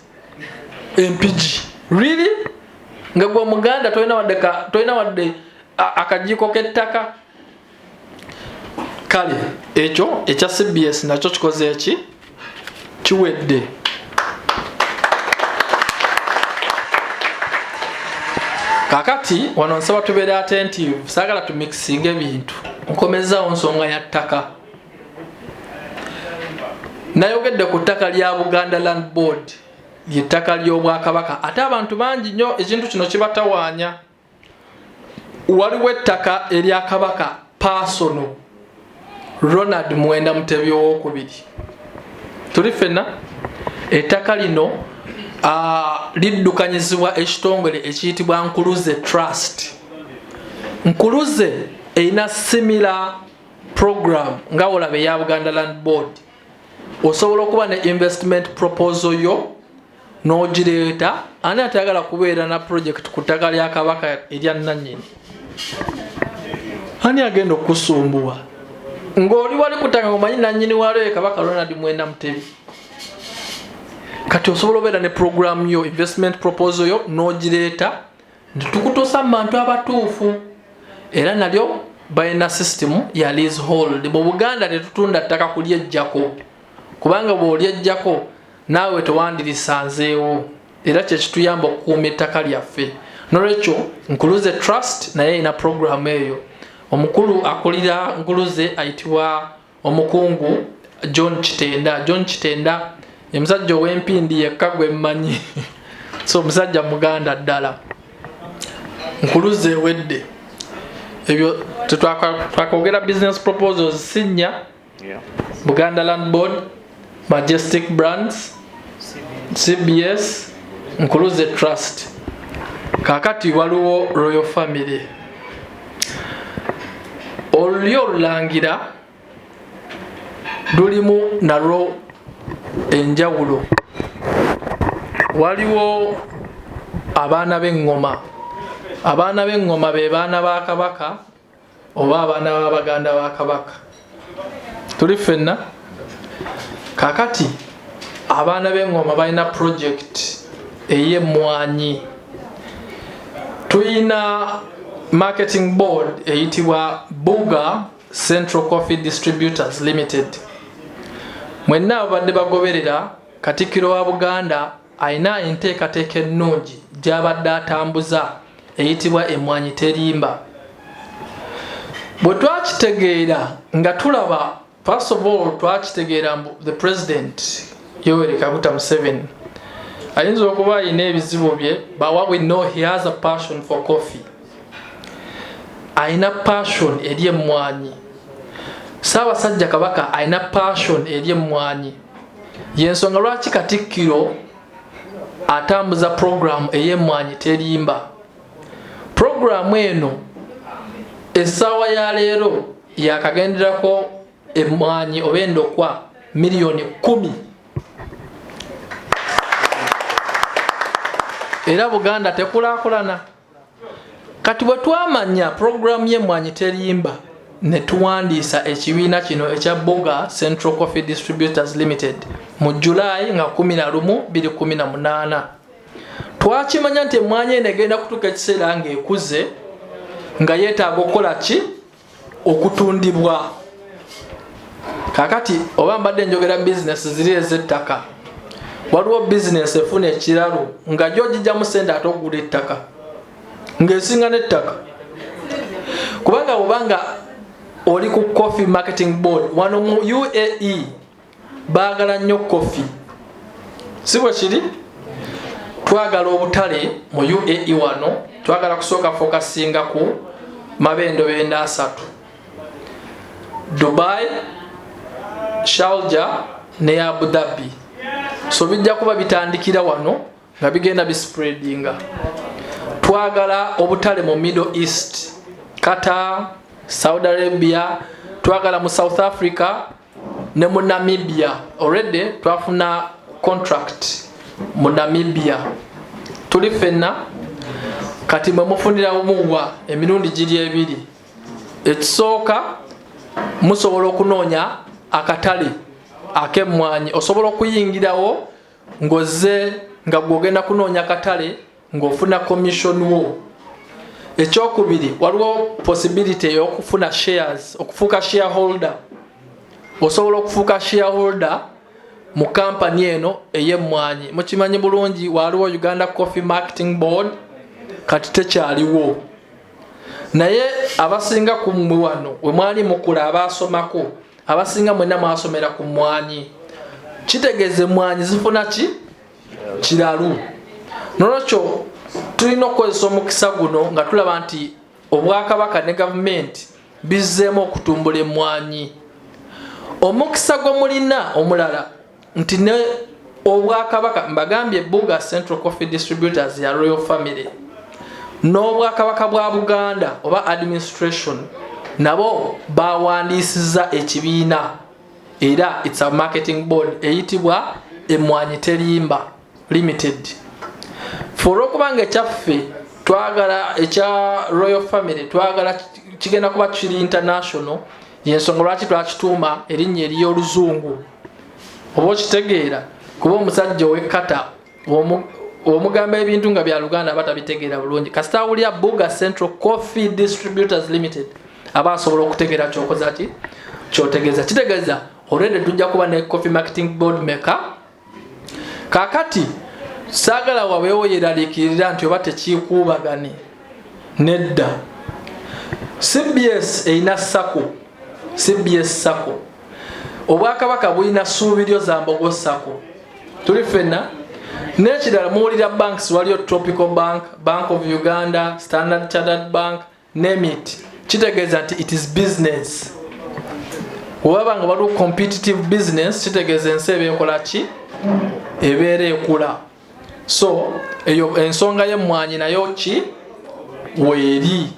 Empigi. Really? Nga gwe Omuganda tolina wadde akajiiko k'ettaka. Kale ekyo ekya CBS nakyo kikoze eki? Kiwedde. Kakati wano nsaba tubeere attentive, saagala tumixinga ebintu. Nkomezaawo nsonga ya ttaka. Nayogedde ku ttaka lya Buganda Land Board, lyettaka ly'Obwakabaka, ate abantu bangi nnyo ekintu kino kibatawaanya. Waliwo ettaka erya Kabaka personal, Ronald Mwenda Mutebi owokubiri. Tuli ffenna. Ettaka lino liddukanyizibwa ekitongole ekiyitibwa Nkuluze Trust. Nkuluze erina similar program nga olaba eya Buganda Land Board. Osobola okuba ne investment proposal yo n'ogireeta. Ani atayagala kubeera na project ku ttaka lya Kabaka erya nannyini? Ani agenda okukusumbuwa ng'oli wali ku ttaka ng'omanyi nannyini waalyo ye Kabaka Ronald Mwenda Mutebi? Kati osobola obeera ne program yo, investment proposal yo, n'ogireeta nitukutuusa mu bantu abatuufu. Era nalyo balina system ya leasehold. Mu Buganda tetutunda ttaka kulyejjako, kubanga bw'olyejjako naawe tewandirisanzeewo, era kyekituyamba okukuuma ettaka lyaffe. Nolwekyo Nkuluze Trust naye erina programu eyo. Omukulu akulira Nkuluze ayitibwa Omukungu John Kitenda. John Kitenda ye musajja ow'empindi yekka gwe mmanyi, so omusajja Muganda ddala. Nkuluze ewedde. Ebyo twakogera business proposals sinnya. Buganda Land Board, Majestic Brands, CBS, Nkuluze Trust. Kakati waliwo Royal Family. Olulyo olulangira lulimu nalwo enjawulo. Waliwo abaana b'eŋŋoma. Abaana b'eŋŋoma be baana ba Kabaka oba abaana b'abaganda ba Kabaka. Tuli ffenna. Kakati abaana b'eŋŋoma balina project ey'emmwanyi. Tuyina marketing board eyitibwa Buga Central Coffee Distributors Limited. Mwenna ababadde bagoberera Katikkiro wa Buganda, alina enteekateeka ennungi gy'abadde atambuza eyitibwa Emmwanyi Terimba. Bwe twakitegeera nga tulaba, first of all twakitegeera mbu the president Yoweri Kaguta Museveni ayinza okuba alina ebizibu bye, but what we know, he has a passion for coffee. Alina passion eri emmwanyi. Ssaabasajja Kabaka alina passion eri emmwanyi, yensonga lwaki Katikkiro atambuza program ey'emmwanyi terimba. Puroguramu eno essaawa ya leero yakagenderako emmwanyi oba endokwa 10 millioni. Era Buganda tekulaakulana. Kati bwe twamanya puroguramu y'emmwanyi terimba, ne tuwandiisa ekibiina kino ekya Buga Central Coffee Distributors Limited mu Julayi nga 11 2018. Twakimanya nti emmwanyi eno egenda kutuuka ekiseera ng'ekuze, nga yeetaaga okukola ki? Okutundibwa. Kakati oba mbadde njogera bizinesi ziri ez'ettaka, waliwo bizinesi efuna ekiralu nga gyo gijjamu sente ate okugula ettaka ng'esinga n'ettaka, kubanga bwobanga oli ku Coffee Marketing Board wano mu UAE, baagala nnyo coffee, si bwe kiri? Twagala obutale mu UAE wano, twagala kusooka focusinga ku mabendobendo asatu: Dubai, Sharjah ne Abu Dhabi. So bijja kuba bitandikira wano nga bigenda bispreadinga. Twagala obutale mu Middle East, Qatar, Saudi Arabia, twagala mu South Africa ne mu Namibia. Already twafuna contract mu Namibia. Tuli ffenna. Kati mwe mufunira muwa emirundi giri ebiri. Ekisooka, musobola okunoonya akatale ak'emmwanyi. Osobola okuyingirawo ng'ozze nga gwogenda kunoonya akatale ng'ofuna commission wo. Ekyokubiri, waliwo possibility ey'okufuna shares, okufuuka shareholder. Osobola okufuuka shareholder mu kampani eno ey'emmwanyi. Mukimanyi bulungi, waliwo Uganda Coffee Marketing Board, kati tekyaliwo, naye abasinga ku mmwe wano we mwali mukula, abasomako abasinga mwenna mwasomera ku mmwanyi. Kitegeeza emmwanyi zifuna ki? Kiralu. Nolwekyo tulina okukozesa omukisa guno nga tulaba nti obwakabaka ne gavumenti bizzeemu okutumbula emmwanyi. Omukisa gwe mulina omulala nti ne obwakabaka, mbagambye Buga Central Coffee Distributors ya royal family, n'obwakabaka bwa Buganda oba administration nabo bawandiisiza ekibiina, era it's a marketing board eyitibwa Emwanyi Terimba Limited. Fe olwokubanga ekyaffe twagala ekya royal family, twagala kigenda kuba kiri international, yensonga lwaki twakituuma erinnya ery'oluzungu. Oba okitegeera, kuba omusajja ow'ekkata omugamba ebintu nga bya Luganda aba tabitegeera bulungi. Kasita awulira Buga Central Coffee Distributors Limited, aba asobola okutegeera kyokoza ki, kyotegeeza. Kitegeeza already tujja kuba ne Coffee Marketing Board maker. Kakati saagala wabeewo yeraliikirira nti oba tekiikuubagane. Nedda, CBS erina SACCO, CBS SACCO. Obwakabaka bulina Suubiryo Zambogo SACCO. Tuli ffenna. N'ekirala, muwulira banks, waliyo Tropical Bank, Bank of Uganda, Standard Chartered Bank, name it. Kitegeeza nti it is business. Webaba nga waliwo competitive business, kitegeeza ensi eba ekola ki? Ebeera ekula. So eyo ensonga y'emmwanyi nayo ki weeri.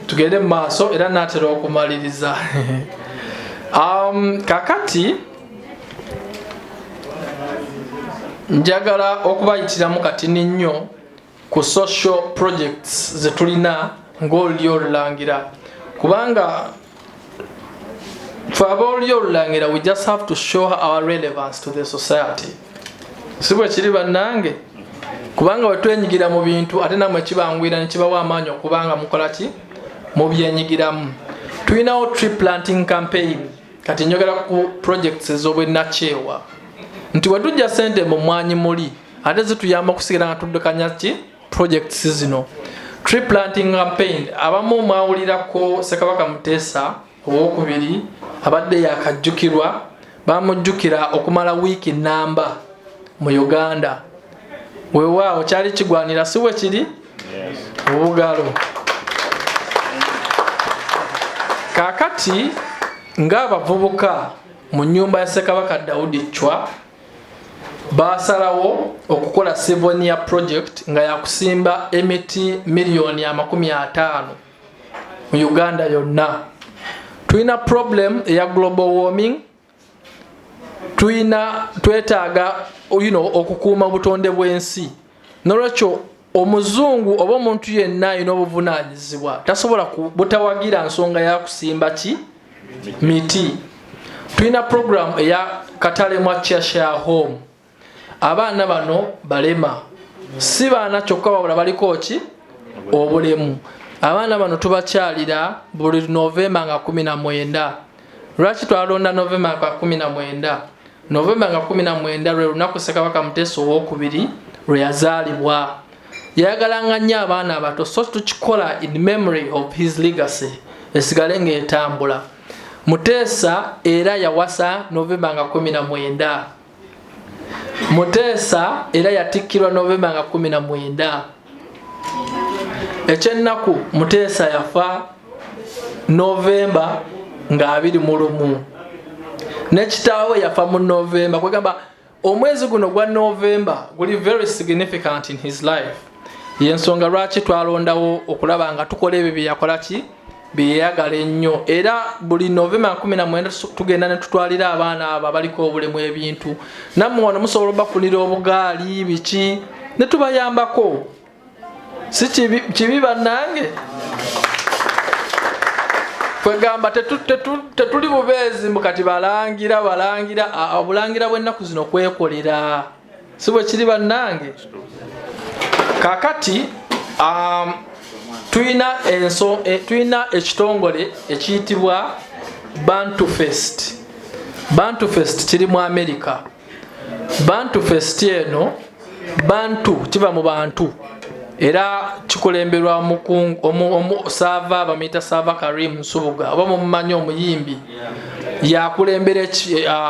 Tugende mu maaso, era naatera okumaliriza. Kakati njagala okubayitiramu katini nnyo ku social projects zetulina ng'olulyo olulangira, kubanga fe ab'olulyo olulangira, we just have to show our relevance to the society. Si bwe kiri, bannange? Kubanga bwe twenyigira mu bintu, ate nammwe kibanguyira ne kibawa amaanyi okubanga mukola ki? Mubyenyigiramu. Tulinawo tree planting campaign. Kati njogera ku projects ez'obwennakyewa, nti bwe tujja sente mu mwanyi muli, ate zituyamba okusigala nga tuddukanya ki? Projects zino. Tree planting campaign, abamu mwawulirako Ssekabaka Muteesa owokubiri abadde yakajjukirwa, bamujjukira okumala wiiki namba mu Uganda. Weewaawo kyali kigwanira, si bwe kiri? Obugalo. Kaakati ng'abavubuka mu nnyumba ya Ssekabaka Daudi Chwa basalawo okukola Sivonia project nga yakusimba emiti 50 million mu Uganda yonna. Tulina problem eya global warming, tulina twetaaga okukuuma obutonde bw'ensi. Nolwekyo omuzungu oba omuntu yenna alina obuvunaanyizibwa tasobola butawagira nsonga ya kusimba ki miti. Tulina program eya Katalemwa Cheshire Home. Abaana bano balema, si baana kyokka wabula baliko ki obulemu. Abaana bano tubakyalira buli Novemba nga 19. Lwaki twalonda Novemba nga 19? Novemba nga 19 lwe lunaku Ssekabaka Muteesa owokubiri lwe yazaalibwa. Yayagalanga nnyo abaana abato, so tukikola in memory of his legacy esigale ng'etambula. Muteesa era yawasa Novemba nga 19. Muteesa era yatikkirwa Novemba nga 19. Ekyennaku, Muteesa yafa Novemba nga 21, ne kitaawe yafa mu Novemba. Kwegamba omwezi guno gwa Novemba guli very significant in his life. Yensonga lwaki twalondawo okulaba nga tukola ebyo byeyakola ki byeyagala ennyo. Era buli Novemba 19 tugenda ne tutwalira abaana abo abaliko obulemu ebintu. Nammwe wano musobola obafunira obugaali biki ne tubayambako. Si kibi, kibi bannange? Kwegamba tetuli bubeezi mbu kati balangira balangira. Obulangira bw'ennaku zino kwekolera, si bwe kiri bannange? Kakati tulina ekitongole ekiyitibwa Bantu Fest. Bantu Fest kiri mu America. Bantu Fest eno, bantu kiva mu bantu, era kikulemberwa Saava, bamuyita Saava Karim Nsubuga, oba mumumanyi omuyimbi, yakulembera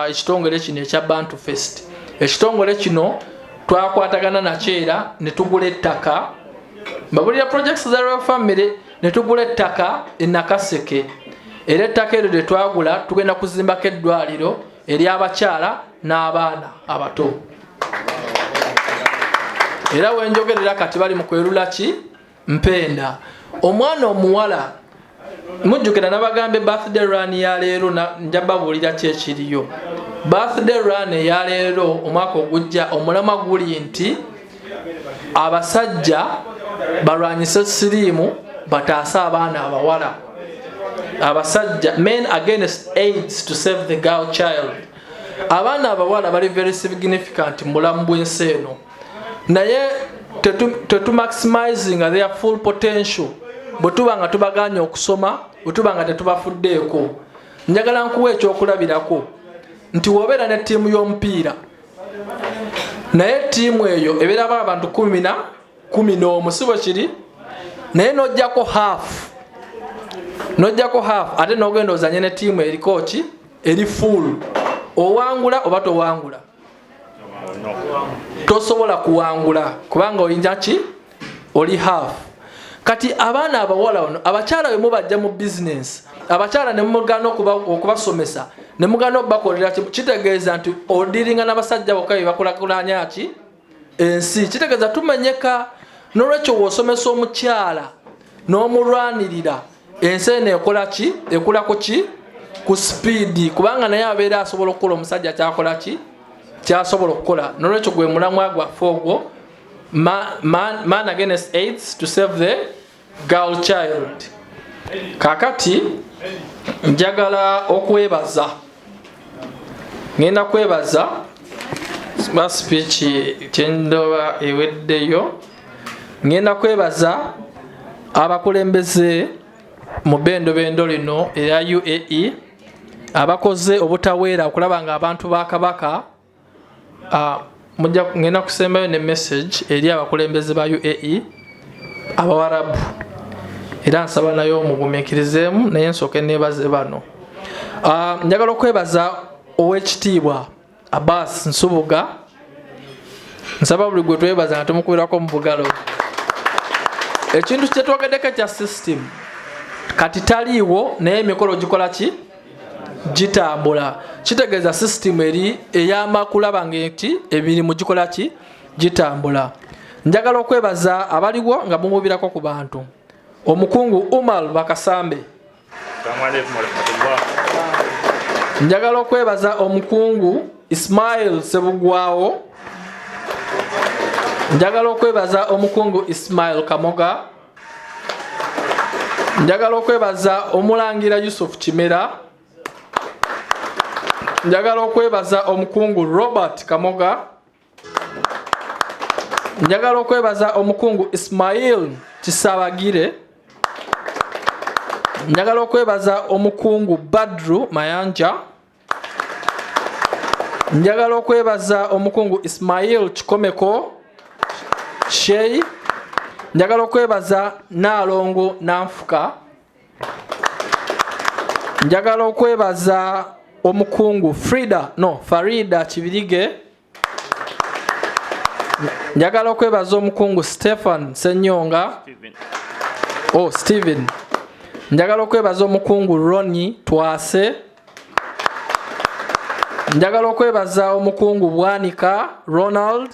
ekitongole kino ekya Bantu Fest. Ekitongole kino twakwatagana nakyo era ne tugula ettaka. Mbabulira projects za Royal Family. Ne tugula ettaka e Nakaseke, era ettaka eryo lye twagula tugenda kuzimbako eddwaliro ery'abakyala n'abaana abato. Era wenjogerera kati bali mu kwerula ki mpenda. Omwana omuwala, mujjukira nabagambe birthday run ya leero, nja babuulira ki ekiriyo. Birthday run eya leero, omwaka ogujja omulamwa guli nti abasajja balwanyise siriimu bataase abaana abawala. Abasajja, men against AIDS to save the girl child. Abaana abawala bali very significant mu bulamu bw'ensi eno, naye tetu maximizing their full potential bwe tuba nga tubaganye okusoma, bwe tuba nga tetubafuddeeko. Njagala nkuwa ekyokulabirako nti wobeera ne ttiimu y'omupiira, naye ttiimu eyo ebeeramu abantu 11, si bwe kiri? Naye nojjako half ate n'ogenda ozanye ne ttiimu eriko ki eri full, owangula oba towangula? Tosobola kuwangula kubanga oyinza ki oli half. Kati abaana abawala ono, abakyala bwe mubajja mu bizinensi, abakyala ne mugana okubasomesa, ne mugana okubakolera, kitegeeza nti odiringa n'abasajja bokka bye bakulakulanya ki ensi. Kitegeeza tumenyeka. N'olwekyo w'osomesa omukyala n'omulwanirira, ensi eno ekola ki? Ekula ku ki? Ku speed, kubanga naye abeera asobola okukola omusajja kyakola ki kyasobola okukola. N'olwekyo gwe mulamwa gwaffe ogwo, man against AIDS to save the girl child. Kakati njagala okwebaza, ngenda kwebaza ba speech kyendoba eweddeyo. Ngenda kwebaza abakulembeze mu bendobendo lino erya UAE abakoze obutaweera okulaba nga abantu ba Kabaka. Ngenda kusembayo ne message eri abakulembeze ba UAE. Abawarabu, era nsaba naye omugumiikirizeemu, naye nsooke neebaze bano. Njagala okwebaza Owekitiibwa Abbas Nsubuga. Nsaba buli gwe twebaza nga tumukubirako mu bugalo. Ekintu kyetwogeddeko ekya system kati taliiwo, naye emikolo gikola ki? Gitambula. Kitegeeza system eri eyamba kulaba nti emirimu gikola ki? Gitambula. Njagala okwebaza abaliwo nga mumubirako ku bantu, Omukungu Umar Bakasambe. Njagala okwebaza Omukungu Ismail Sebugwawo. Njagala okwebaza Omukungu Ismail Kamoga. Njagala okwebaza Omulangira Yusuf Kimera. Njagala okwebaza Omukungu Robert Kamoga. Njagala okwebaza Omukungu Ismail Kisabagire. Njagala okwebaza Omukungu Badru Mayanja. Njagala okwebaza Omukungu Ismail Kikomeko Shei. Njagala okwebaza Naalongo Nanfuka. Njagala okwebaza Omukungu Frida, no, Farida Kibirige. Njagala okwebaza Omukungu Stephen Senyonga, oh, Steven. Njagala okwebaza Omukungu Roni Twase. Njagala okwebaza Omukungu Bwanika Ronald.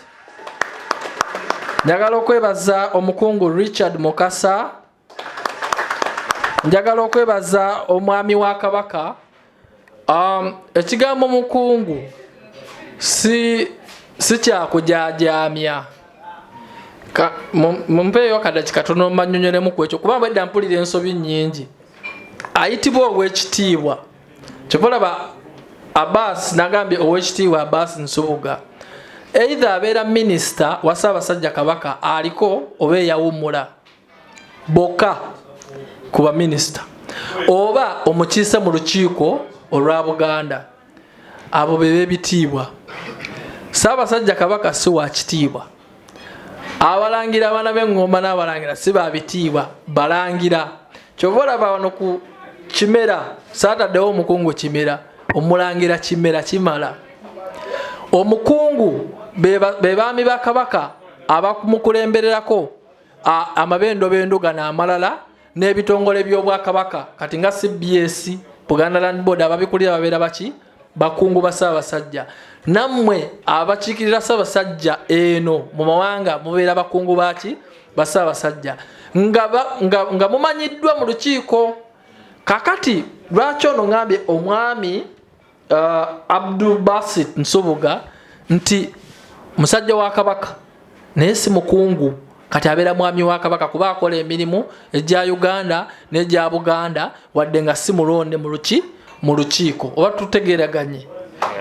Njagala okwebaza Omukungu Richard Mukasa. Njagala okwebaza omwami wa Kabaka. Ekigambo mukungu si kyakujajamya. Mumpeeyo akadaki katono mbanyonyolemu ku ekyo, kuba bwedda mpulira ensobi nnyingi. Ayitibwa Owekitiibwa, kyova olaba Abbas nagambye Owekitiibwa Abbas Nsubuga, either abeera minisita wa Ssaabasajja Kabaka aliko oba eyawummula bokka ku baminisita, oba omukiise mu lukiiko olwa Buganda. Abo be b'ebitiibwa. Ssaabasajja Kabaka si wa kitiibwa. Abalangira, abaana b'eŋŋomba n'abalangira si ba bitiibwa, balangira. Kyova olaba wano ku Kimera saataddewo Omukungu Kimera, Omulangira Kimera kimala. Omukungu be baami ba Kabaka abamukulembererako amabendobendo gano amalala n'ebitongole by'obwakabaka, kati nga CBS, Buganda Land Board, ababikulira babeera baki? Bakungu ba Ssaabasajja. Nammwe abakiikirira Ssaabasajja eno mu mawanga mubeera bakungu baki? Ba Ssaabasajja, nga mumanyiddwa mu lukiiko. Kakati lwaki ono ngambye omwami Abdul Basit Nsubuga nti musajja wa Kabaka naye si mukungu? Kati abeera mwami wa Kabaka kuba akola emirimu egya Uganda n'egya Buganda, wadde nga si mulonde mu lukiiko. Oba tutegeeraganye?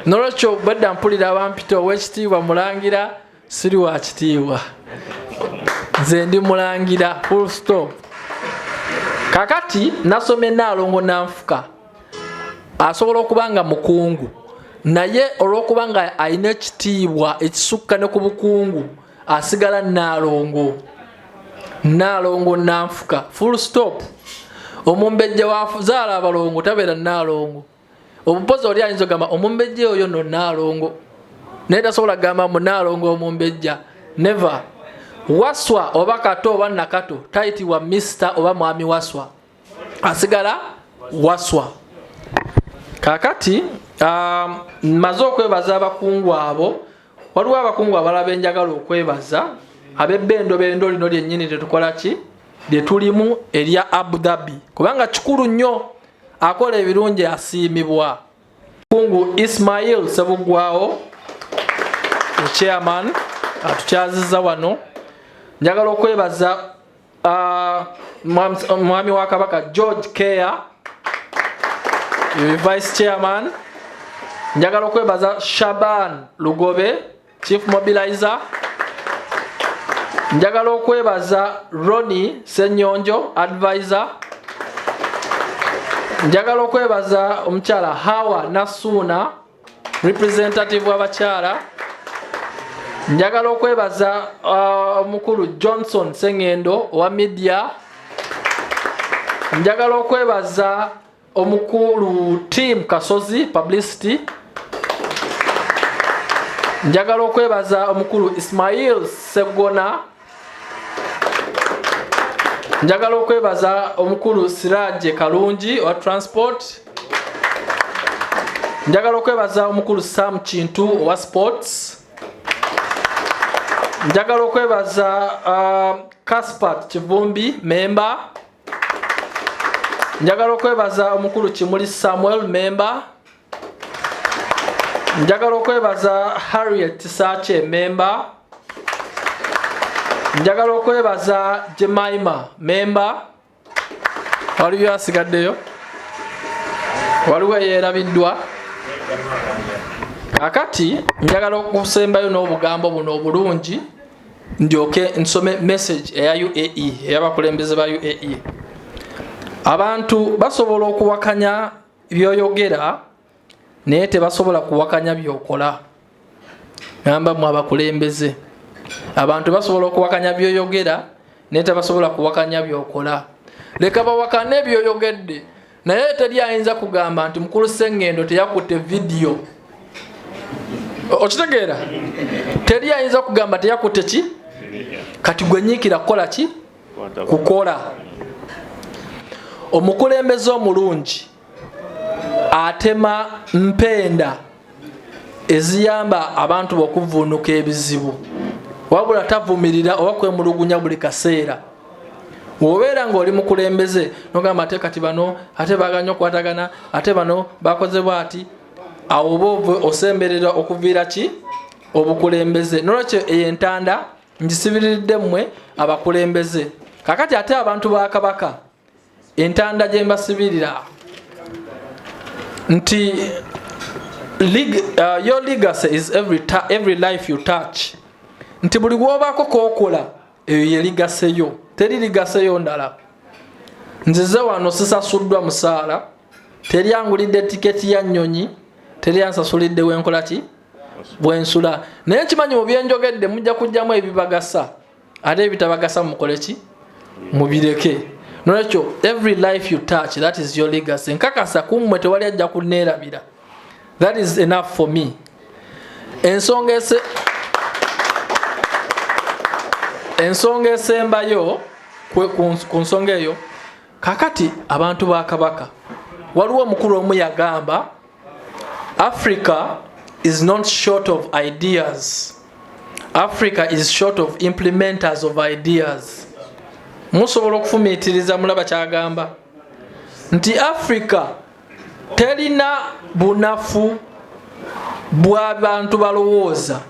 Nolwekyo bwedda mpulira abampita Owekitiibwa Mulangira, siri wa kitiibwa, nze ndi mulangira, full stop. Kakati nasomye Naalongo Nanfuka asobola okuba nga mukungu, naye olw'okuba nga alina ekitiibwa ekisukka ne ku bukungu, asigala Naalongo, Naalongo Nanfuka, full stop. Omumbejja wazaala abalongo tabeera Naalongo. Obupozi oli ayinza ogamba omumbejja oyo no Naalongo, naye tasobola kugamba mu Naalongo omumbejja, never. Waswa oba Kato oba Nakato tayitibwa Mister oba Mwami Waswa, asigala Waswa. Kakati maze okwebaza abakungu abo. Waliwo abakungu abalala benjagala okwebaza, ab'ebbendobendo lino lyennyini tetukola ki lyetulimu erya Abu Dhabi, kubanga kikulu nnyo, akola ebirungi asiimibwa. Kungu Ismail Sebugwawo, chairman, atukyaziza wano. Njagala okwebaza mwami wa Kabaka George Care, vice chairman. Njagala okwebaza Shaban Lugobe, chief mobilizer. Njagala okwebaza Ronnie Senyonjo, advisor. Njagala okwebaza omukyala Hawa Nasuuna, representative w'abakyala. Njagala okwebaza omukulu Johnson Sengendo owa media. Njagala okwebaza omukulu Tim Kasozi publicity. Njagala okwebaza omukulu Ismail Segona. Njagala okwebaza omukulu Siraje Kalungi owa transport. Njagala okwebaza omukulu Sam Kintu owa sports. Njagala okwebaza Kaspat Kivumbi member. Njagala okwebaza omukulu Kimuli Samuel member. Njagala okwebaza Harriet Tisache member. Njagala okwebaza Jemima member. Waliwo asigaddeyo? Waliwo eyeerabiddwa? Kakati njagala okusembayo n'obugambo buno obulungi, ndyoke nsome message eya UAE, ey'abakulembeze ba UAE. Abantu basobola okuwakanya byoyogera, naye tebasobola kuwakanya byokola. Ngamba mmwe abakulembeze, abantu basobola okuwakanya byoyogera, naye tebasobola kuwakanya byokola. Leka bawakane byoyogedde, naye teri ayinza kugamba nti mukulu Sengendo teyakutte vidiyo. Okitegeera? Teri ayinza kugamba teyakutte ki? Kati gwe nyiikira kukola ki? Kukola. Omukulembeze omulungi atema mpenda eziyamba abantu okuvuunuka ebizibu, wabula tavumirira oba kwemulugunya buli kaseera. Bw'obeera ng'oli mukulembeze n'ogamba ate kati bano ate baagala nnyo okukwatagana, ate bano bakoze bw'ati, awo oba osemberera okuviira ki obukulembeze. N'olwekyo eyo entanda ngisibiriridde mmwe abakulembeze. Kakati ate abantu ba Kabaka, entanda gye mbasibirira nti your legacy is every life you touch, nti buli gwobaako kookola eyo ye legacy yo, teri legacy yo ndala. Nzize wano sisasuddwa musaala, teri angulidde tiketi ya nnyonyi, teri ansasulidde wenkola ki bwensula, naye nkimanyi mu byenjogedde mujja kujjamu ebibagasa, ate ebitabagasa mukole ki, mubireke. Nolwekyo every life you touch, that is your legacy. Nkakasa kummwe tewali ajja kunneerabira. That is enough for me. Ensonga esembayo ku nsonga eyo, kakati abantu ba Kabaka, waliwo omukulu omu yagamba, Africa is not short of ideas, Africa is short of implementers of ideas. Musobola okufumiitiriza, mulaba kyagamba nti Africa terina bunafu bw'abantu balowooza,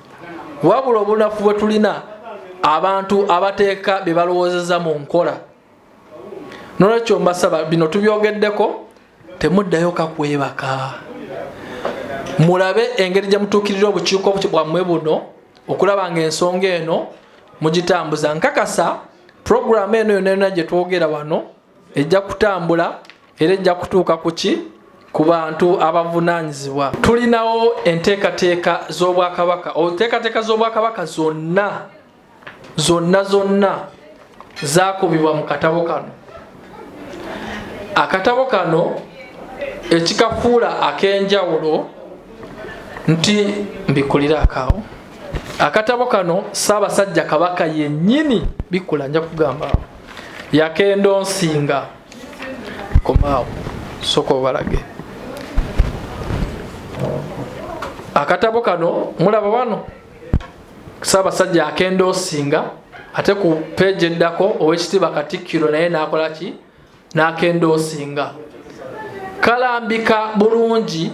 wabula obunafu bwe tulina abantu abateeka bye balowoozeza mu nkola. Nolwekyo mbasaba, bino tubyogeddeko, temuddayo kakwebaka, mulabe engeri gye mutuukirira obukiiko bwammwe buno okulaba ng'ensonga eno mugitambuza. Nkakasa puroguramu eno yonna yonna gye twogera wano ejja kutambula era ejja kutuuka ku ki, ku bantu abavunaanyizibwa. Tulinawo enteekateeka z'Obwakabaka. Enteekateeka z'Obwakabaka zonna zonna zonna zaakubibwa mu katabo kano. Akatabo kano ekikafuula ak'enjawulo nti mbikulira akaawo. Akatabo kano Ssaabasajja Kabaka yennyini bikula, nja kugamba awo yakendonsinga. Komaawo sooka obalage akatabo kano. Mulaba wano Ssaabasajja akendoosinga, ate ku peegi eddako Owekitiibwa Katikkiro naye n'akola ki, n'akendoosinga. Kalambika bulungi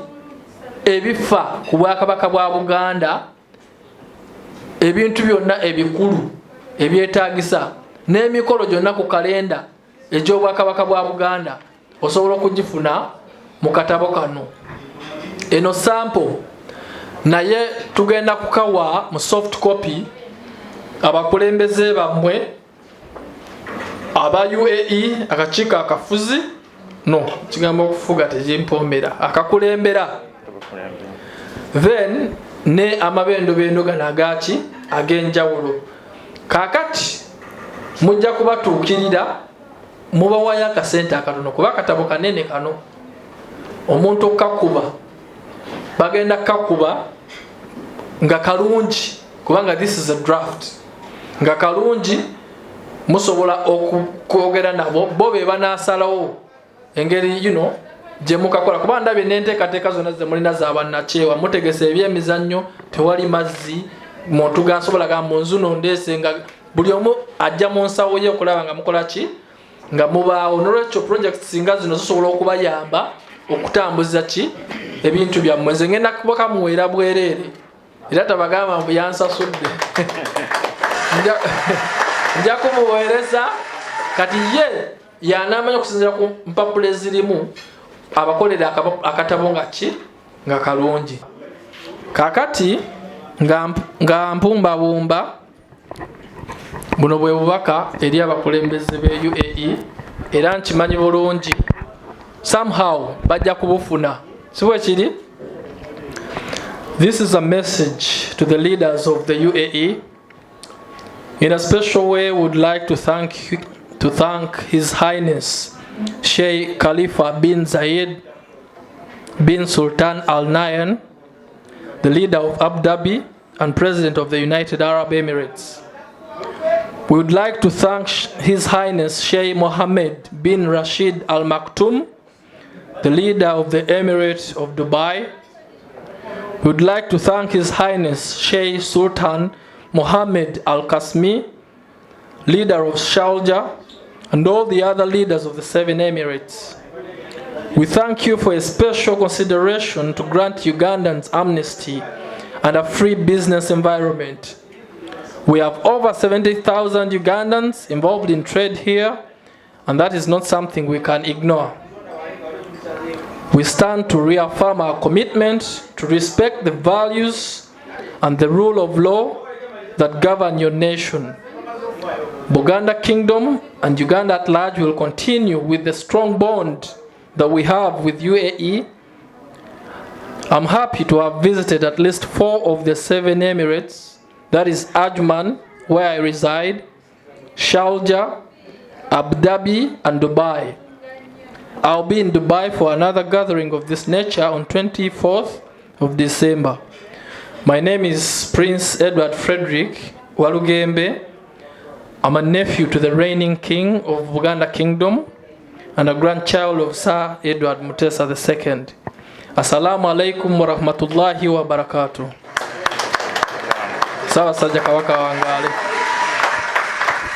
ebifa ku Bwakabaka bwa Buganda, ebintu byonna ebikulu ebyetaagisa n'emikolo gyonna ku kalenda egy'Obwakabaka bwa Buganda osobola okugifuna mu katabo kano. Eno sample, naye tugenda kukawa mu soft copy abakulembeze bammwe aba UAE, akakiiko akafuzi, no kigambo okufuga tekimpoomera, akakulembera, then ne amabendobendo gano agaki. Ag'enjawulo. Kaakati mujja kubatuukirira, mubawayo akasente akatono, kuba akatabo kanene kano. Omuntu okukakuba, bagenda kukakuba nga kalungi, kubanga this is a draft, nga kalungi. Musobola okwogera nabo, bo be banasalawo engeri gye mukakola, kuba ndabye n'enteekateeka zonna zemulina zabannakyewa. Mutegese ebyemizannyo, tewali mazzi muntu gasobola ga mu nzu nondeese, nga buli omu ajja mu nsawo ye okulaba nga mukola ki, nga mubaawo. Nolwekyo project singa zino zisobola okubayamba okutambuza ki ebintu byammwe. Nze ngenda kubakamuweera bwereere, era tabagamba mbu yansasudde. Nja kumuweereza. Kati ye yanamanya okusinziira ku mpapula ezirimu, abakolera akatabo nga ki, nga kalungi. Kakati nga mpumbabumba, buno bwe bubaka eri abakulembeze be UAE, era nkimanyi bulungi somehow bajja kubufuna, si bwe kiri? This is a message to the leaders of the UAE. In a special way, would like to thank His Highness Sheikh Khalifa bin Zayed bin Sultan Al Nahyan, the leader of Abu Dhabi and President of the United Arab Emirates. We would like to thank His Highness Sheikh Mohammed bin Rashid Al Maktoum, the leader of the Emirate of Dubai. We would like to thank His Highness Sheikh Sultan Mohammed Al Qasimi, leader of Sharjah, and all the other leaders of the seven Emirates. We thank you for a special consideration to grant Ugandans amnesty and a free business environment. We have over 70,000 Ugandans involved in trade here, and that is not something we can ignore. We stand to reaffirm our commitment to respect the values and the rule of law that govern your nation. Buganda Kingdom and Uganda at large will continue with the strong bond that we have with UAE. I'm happy to have visited at least four of the seven Emirates, that is Ajman, where I reside, Sharjah, Abu Dhabi, and Dubai. I'll be in Dubai for another gathering of this nature on 24th of December. My name is Prince Edward Frederick Walugembe. I'm a nephew to the reigning king of Buganda Kingdom and a grandchild of Sir Edward Mutesa II. Assalamu alaikum wa rahmatullahi wa barakatuh. Ssaabasajja Kabaka wangaale.